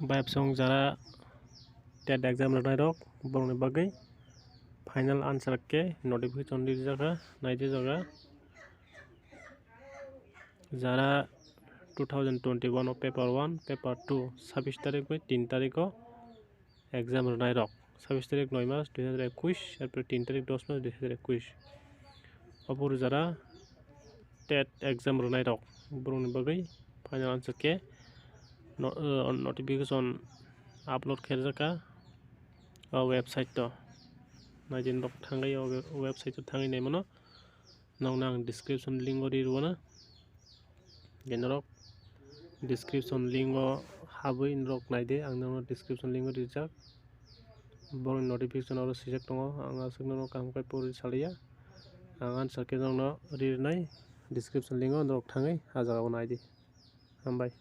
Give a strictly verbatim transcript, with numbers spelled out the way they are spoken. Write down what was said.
Bayapsong jara TET exam rwnai rok borokni bagwi final answer khe notification rijak kha, naidi jaga. Jara two thousand twenty-one o paper one, paper two sabbish tarik bai tin tarik o exam rwnai rok, sabbish tarik noi mas dui hajar ekush, erpore tin tarik dos mas dui hajar ekush. Opor jara TET exam rwnai rok borokni bagwi final answer khe no-, uh, notification upload khe rwjak kha o website o. Naidi norok thangwi o we-, website o thangwi naimano. Nokno ang description link o ri rwna. Je norok description link o habwi norok naidi, ang nokno description link o rijak. Borokni notification oro swijak tongo, ang aswk nokno kaham khe pori saliya. Ang answer khe nokno ri rwnai description link o, norok thangwi ah jaga o naidi. Hambai.